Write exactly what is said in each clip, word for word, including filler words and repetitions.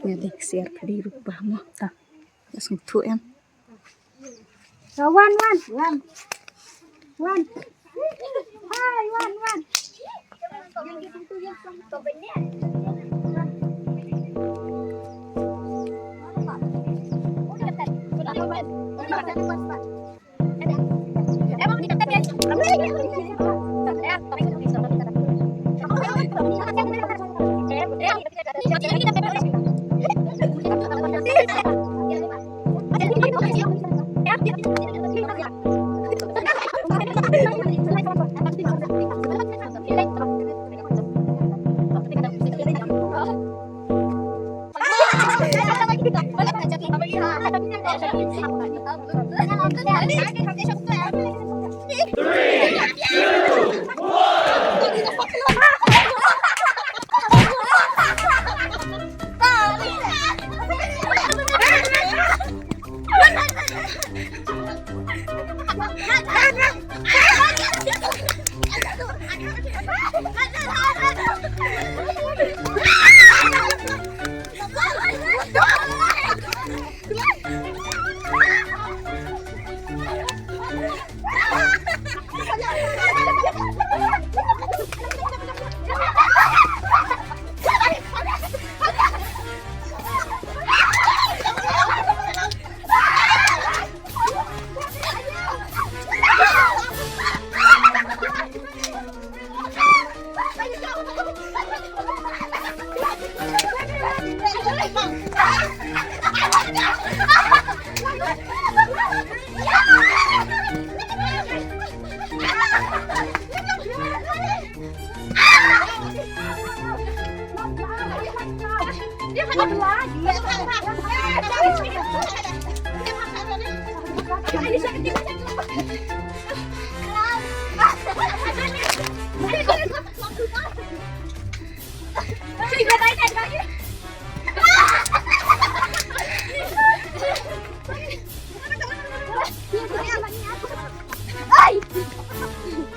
Nga dei ksiar ka dei ruh bah mo ta. Nga sngewthuh em. Wan, wan, wan. Wan. Hai, wan, wan.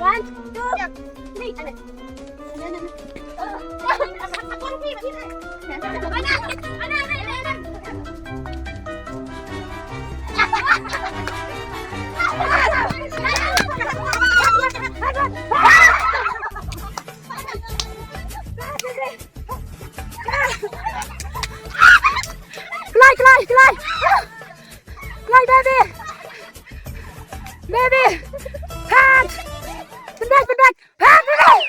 One, two, three. Kloi, kloi, kloi. Kloi, baby. Baby. Pat. Pynbeit, pynbeit. Pat, pynbeit.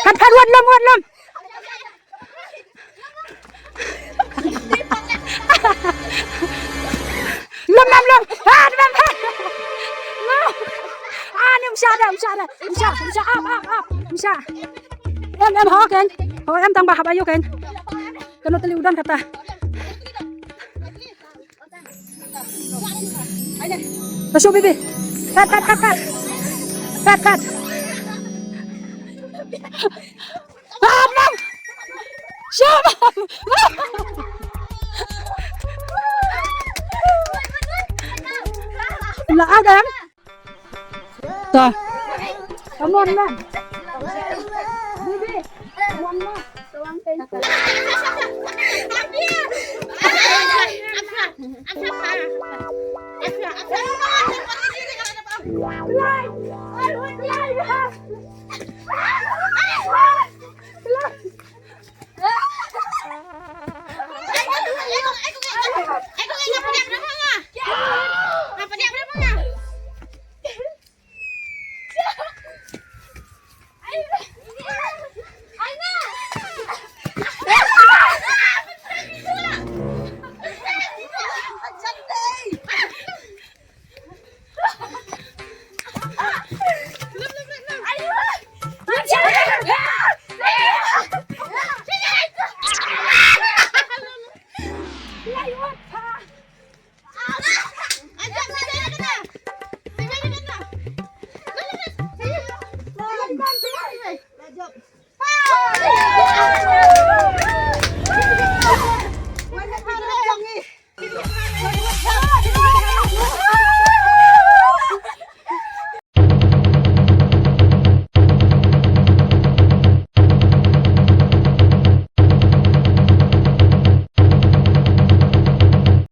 Phan, phan, wan lum, wan lum. Lum, lum, lum. Ah, lum, lum. Lum. Ah, ni um shah da, um shah da. Um shah, um shah, ap, ap, ap. Um shah. Em, em, ho, Ken. Ho, em, tang ba hap ayo, Ken. Kano tali u don kata. Masuk, baby. Pat, pat, pat, pat. Pat, pat. Shabam! La adam. Ta. Come on, man.